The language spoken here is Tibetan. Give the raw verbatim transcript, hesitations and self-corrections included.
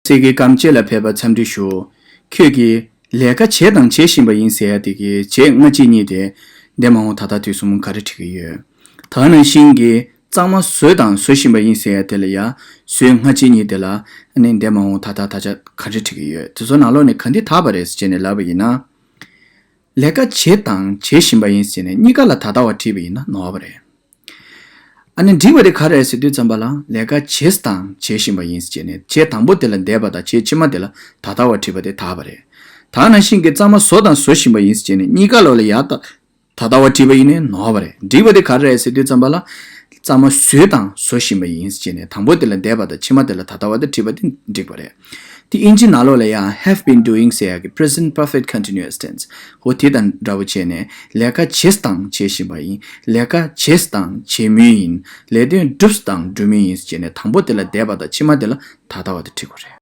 ཚིག་གི་གམ་བཅས་ལ་ཕེབས་པ་འཚམས་འདྲི་ཞུ། ཁྱོད་ཀྱིས་ལས་ཀ་བྱས་དང་བྱེད་བཞིན་པ་ཡིན་ཟེར་ཡ་དེ་གི་བྱས་སྔ་ཕྱི་གཉིས་དེ་འདས་མ་འོངས་ད་ལྟ་དུས་གསུམ་ག་རེ་བྲིས་ཀྱི་ཡོད། ད་ག་ནང་བཞིན་གྱི་གཙང་མ་བཟོས་དང་བཟོ་བཞིན་པ་ཡིན་ཟེར་ཡ་དེ་ལ་ཡ་བཟོས་སྔ་ཕྱི་གཉིས་དེ་ལ་ཨ་ནི་འདས་མ་འོངས་ད་ལྟ་ད་ཆ་ག་རེ་བྲིས་ཀྱི་ཡོད། དེ་ཚོ་ནང་ལོགས་ནས་ག་འདི་དག་པ་རེད་ཟེར་བྱས་ནས་ལབ་པ་ཡིན་ན། ལས་ཀ་བྱས་དང་བྱེད་བཞིན་པ་ཡིན་ཟེར་ནས་གཉིས་ཀ་ལ་ད་ལྟ་བ་བྲིས་པ་ཡིན་ན་ནོར་བ་རེད། ཨ་ནི་འགྲིག་པ་དེ་ག་རེ་རེད་ཟེར་དུས་ཙམ་པ་ལ་ལས་ཀ་བྱས་དང་བྱེད་བཞིན་པ་ཡིན་ཟེར་ནས་བྱས་དང་པོ་དེ་ལ་འདས་པ་དང་བྱས་ཕྱི་མ་དེ་ལ་ད་ལྟ་བ་བྲིས་པ་དེ་དག་པ་རེད། ད་ནང་བཞིན་གྱི་གཙང་མ་བཟོ་དང་བཟོ་བཞིན་པ་ཡིན་ཟེར་ནས་གཉིས་ཀ་ལོགས་ལ་ཡ་ད་ད་ལྟ་བ་བྲིས་པ་ཡིན་ནའི་ནོར་བ་རེད། འགྲིག་པ་དེ་ག་རེ་རེད་ཟེར་དུས་ཙམ་པ་ལ་གཙང་མ་བཟོས་དང་བཟོ་བཞིན་པ་ཡིན་ཟེར་ནས་དང་པོ་དེ་ལ་འདས་པ་དང་ཕྱི་མ་དེ་ལ་ད་ལྟ་བ་དེ་བྲིས་པ་དེ་འགྲིག་པ་རེད། དེ་ཨིན་ཇི་ནང་ལོགས་ལ་ཡང་have been doing ཟེར་ཡག་གི་present perfect continuous tense ཧོ་དེ་དང་འདྲ་བོ་བྱས་ནས་ལས་ཀ་བྱས་དང་བྱེད་བཞིན་པ་ཡིན། ལས་ཀ་བྱས་དང་བྱེད་མུས་ཡིན། ལས་དོན་བསྒྲུབས་དང་སྒྲུབ་མུས་ཡིན་ཟེར་ནས་དང་པོ་དེ་ལ་འདས་པ་དང་ཕྱི་མ་དེ་ལ་ད་ལྟ་བ་དེ་བྲིས་དགོས་རེད།